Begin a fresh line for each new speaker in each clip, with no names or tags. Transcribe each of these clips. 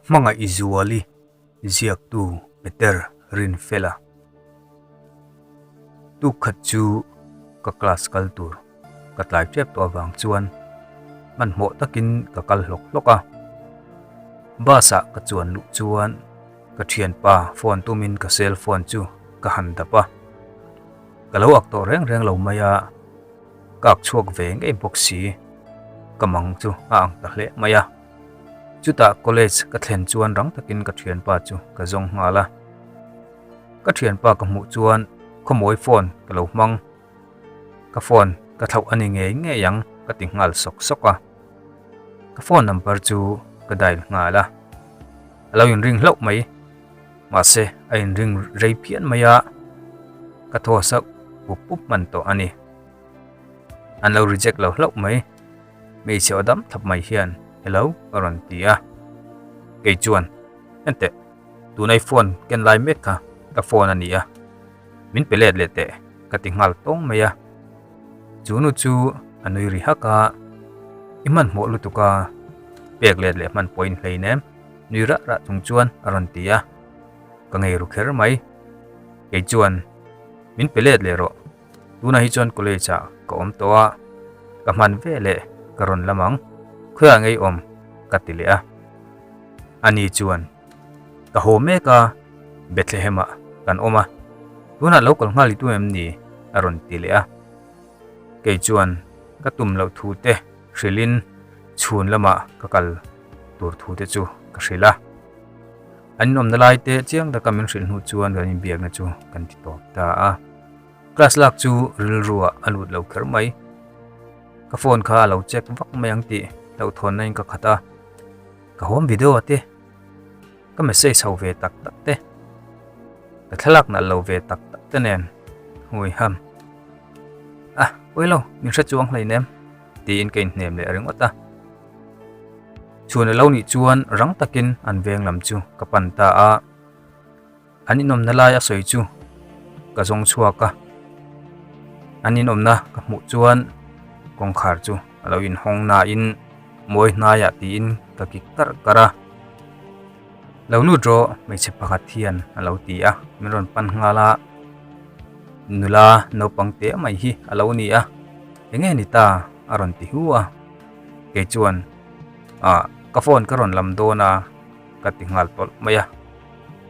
Hmangaih Zuali ziaktu Peter Rinfela. Tuk khat chu ka class kal tur ka tlai tep tawh avang chuan hmanhmawh takin ka kal hlawk hlawk a. Bus ah ka chuan luh chuan ka thianpa phone tumin ka cell phone chu ka han dap a. Ka lo ak tawh reng reng lo mai a, ka ak chhuak ve ngei bawk si. Ka mang chu a ang ta hle mai a. Chutah college ka thlen chuan rang takin ka thianpa chu ka zawng nghal a. Ka thianpa ka hmuh chuan khawmawi phone ka lo hmang. Ka phone ka thlauh a ni ngei ngei ang ka ti nghal sawk sawk a. Ka phone number chu ka dial nghal a. A lo inring hlauh mai. Mahse a inring rei phian mai a. Ka thaw sauh pup pup hman tawh a ni. An lo reject lo hlauh mai. Hmeichhe aw dam thlap mai hian hello a rawn ti a. Kei chuan, Enteh, tuna i phone ken lai mek kha ka phone a ni a, min pe let leh teh ka ti nghal tawng mai a. Chu nu chu a nui ri hak a, I hmanhmawh lutuk a, pek let leh hman pawhin hleinem nui rah rah chung chuan a rawn ti a. Ka ngei ru kher mai. Kei chuan, Min pe let leh rawh. Tunah hi chuan college ah ka awm tawh a, ka hman ve leh ka rawn lam ang, khawiah ngei awm ka ti leh a. Ani chuan, Ka haw mek a, Bethlehem ah kan awm a, tunah lo kal nghal i tum em ni? a rawn ti leh a. Kei chuan ka tum loh thu te hrilhin chhun lamah ka kal tur thu te chu ka hrilh a. An inawmna lai te chiang taka min hrilh hnu chuan kan inbiakna chu kan ti tawp ta a. Class lak chu rilruah a lut lo kher mai. Ka phone kha a lo check vak mai ang tih hlauhthawnna in ka khat a. Ka home video a te, ka message ho ve tak tak te, ka thlalak nalh lo ve tak tak te nen hui ham. Ah, pawi lo, min hre chuang hleinem tiin ka inhnem leh ringawt a. Chhun a lo nih chuan rang takin an veng lam chu ka pan ta a. An inawmna lai a sawi chu ka zawng chhuak a, an inawmna ka hmuh chuan kawngkhar chu a lo inhawng nain mawi hnaiah tiin ka kik karh karh a. Lo lut rawh hmeichhe pakhat hian a lo ti a, min rawn pan nghal a, nula naupang te mai hi a lo ni a, enge ni ta a rawn ti hu a, kei chuan ah ka phone ka rawn lam dawn a. ka ti nghal tawlh mai a.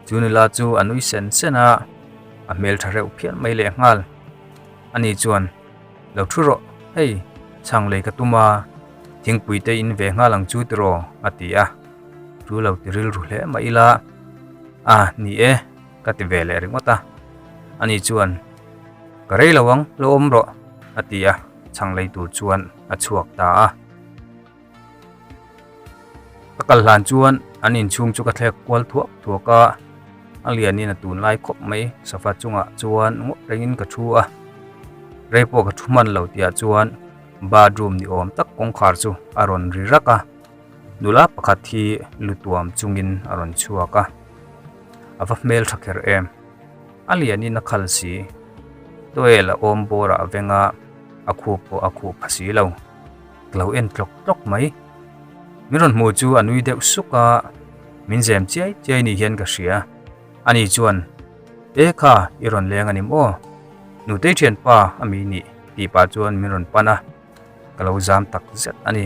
Chu nula chu a nui sen sen a, a hmel tha reuh phian mai leh nghal. Ani chuan, Lo thu rawh, hei, chhang lei ka tum a, thingpui te in ve nghal ang chu tiraw? a ti a. Chu lo ti rilru hle mah ila, A, ni e, ka ti ve leh ringawt a. Ani chuan, Ka rei lo ang, lo awm rawh, a ti a, chhang lei tur chuan a chhuak ta a. Ka kal hlan chuan an inchhung chu ka thlek kual thuak thuak a, a lianin a tunlai khawp mai sofa chungah chuan ngawt rengin ka thu a, rei pawh ka thu hman lo tihah chuan bathroom ni awm tak kawngkhar chu a rawn ri rak a, nula pakhat hi lu tuam chungin a rawn chhuak a, a va hmel tha kher em, a lianin a khal si, towel a awm bawrah a veng a, a khup pawh a khup pha si lo. Ka lo en tlawk tlawk mai. Min rawn hmuh chu a nui deuh suk a, min zem chiai chiai ni hian ka hria. Ani chuan, E kha, i rawn leng a ni maw? Nutei thianpa a mi nih tih pah chuan min rawn pan a, ka lo zam tak zet a ni.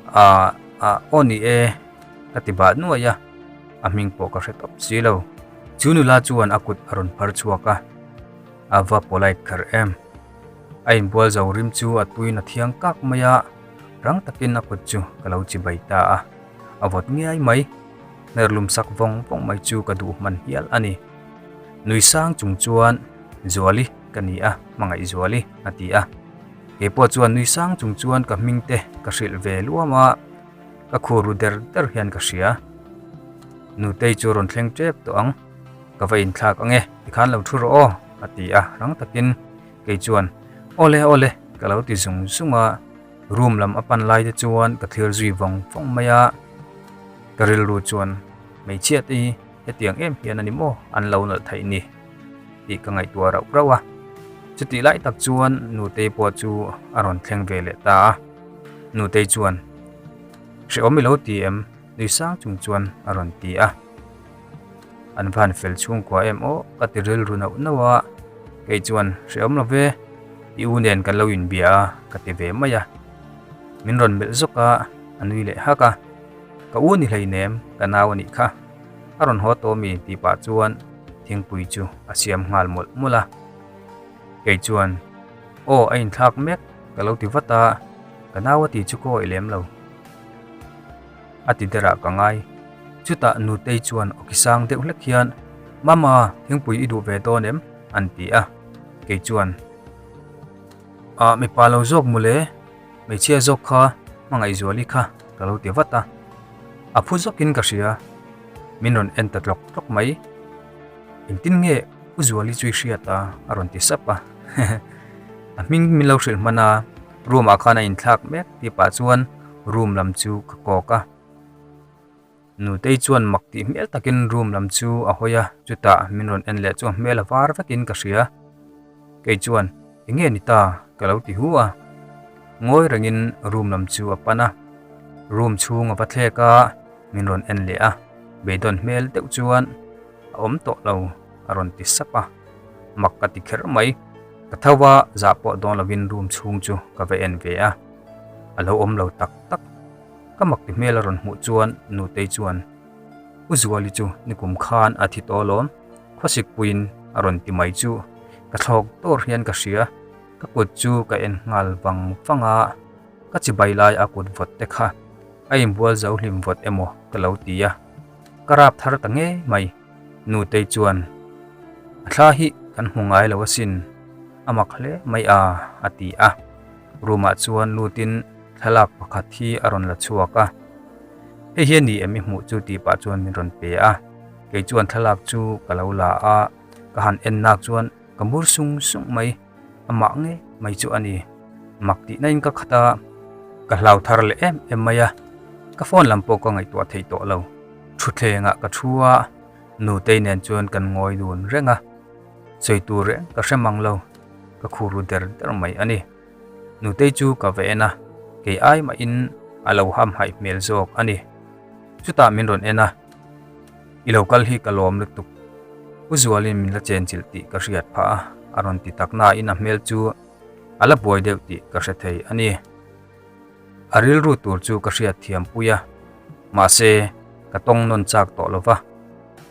A, a, aw ni e, ka ti bah nuaih a, a hming pawh ka hre tawp si lo. Chu nula chuan a kut a rawn phar chhuak a, a va polite kher em. A inbual zo rim chu a tuin a thiang kak mai a, rang takin a kut chu ka lo chi bai ta a, a vawt ngiai mai. Hmerlum sak vawng vawng mai chu ka duh hman hial a ni. Nui sang chung chuan, Zuali ka ni a, hmangaih Zuali a ti a. Kei pawh chuan nui sang chung chuan ka hming te ka hrilh ve luam a, ka khur ru der der hian ka hria. Nutei chu rawn thleng tep tawh ang, ka va inthlak ang e, tikhan lo thu rawh aw a ti a, rang takin Kei chuan, Awle, awle, ka lo ti zung zung a, room lam a pan lai te chuan ka thlir zui vawng vawng mai a, ka rilru chuan hmeichhia te hi hetiang em hian a ni maw an lo nalh theih ni tih ka ngaihtuah rauh rauh a. Chutih lai tak chuan Nutei pawh chu a rawn thleng ve leh ta a, Nutei chuan, Hrehawm i lo ti em? Nui sang chung chuan a rawn ti a. An van fel chhungkua em aw ka ti rilru nauh nauh a, kei chuan hrehawm lo ve, i u nen kan lo inbia a ka ti ve mai a. Min rawn melh zawk a, a nui leh hak a, ka u ni hleinem ka nau a nih kha, a rawn haw tawh mi tih pah chuan thingpui chu a siam nghal mawlh mawlh a. Kei chuan aw a inthlak mek ka lo ti vat a, ka nau a ti chu ka awih lem lo. A ti derah ka ngai. Chutah Nutei chuan awki sang deuh hlek hian, Mama, thingpui i duh ve dawn em? an ti a. Kei chuan, Ah, mipa lo zawk mawle, hmeichhia zawk kha hmangaihzuali kha ka lo ti vat a. A phu zawkin ka hria, min rawn en ta tlawk tlawk mai. Engtin nge U Zuali chu i hriat a? a rawn ti sap a. A hming min lo hrilh hman a. Room ah khan a inthlak mek tih pah chuan room lam chu ka kawk a. Nutei chuan mak tih hmel takin room lam chu a hawi a, chutah min rawn en leh chu a hmel a var vekin ka hria. Kei chuan, Enge ni ta? ka lo ti hu a. Ngawi rengin room lam chu a pan a. Room chhung a va thlek a, min rawn en leh a. Beidawn hmel deuh chuan a awm tawh lo a rawn ti sap a. Mak ka ti kher mai. Ka tho a, zah pawh dawn lovin room chhung chu ka va en ve a, a lo awm lo tak tak. Ka mak ti hmel a rawn hmuh chuan Nutei chuan, U Zuali chu nikum khan a thi tawh alawm, khawsik puiin a rawn ti mai chu ka thlawk dawr hian ka hria. Ka kut chu ka en nghal vang vang a, ka chibai lai a kut vawt te kha a inbual zo hlim vawt emaw ka lo ti a, ka rap thar ta ngei mai. Nutei chuan, A thla hi kan hmu ngai lo asin, a mak hle mai a, a ti a. Room-ah chuan lutin thlalak pakhat hi a rawn la chhuak a. Hei hi a ni em i hmuh chu tih pah chuan min rawn pe a. Kei chuan thlalak chu ka lo la a, ka han en nak chuan ka mur sung sung mai, amah ngei mai chu a ni. Mak tihna in ka khat a, ka hlau thar leh em em mai a, ka phone lam pawh ka ngaihtuah thei tawh lo. Thutthlengah ka thu a, Nutei nen chuan kan ngawi dun reng a, sawi tur reng ka hre mang lo, ka khur ru der der mai a ni. Nutei chu ka va en a, kei ai mahin a lo hamhaih hmel zawk a ni. Chutah min rawn en a, I lo kal hi ka lawm lutuk, U Zualin min la chenchilh tih ka hriat phah a, a rawn ti tak nain a hmel chu a la buai deuh tih ka hre thei a ni. A rilru tur chu ka hriat thiam pui a, mahse ka tawng nawn chak tawh lo va,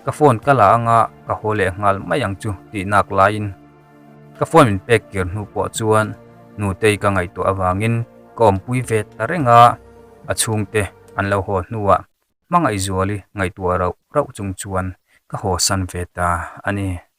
ka phone ka la anga ka haw leh nghal mai ang chu tih nak laiin ka phone min pek kir hnu pawh chuan Nutei ka ngaihtuah avangin ka awmpui ve ta reng a, a chhungte an lo haw hnuah Hmangaihzuali ngaihtuah rauh rauh chung chuan ka haw san ve ta a ni.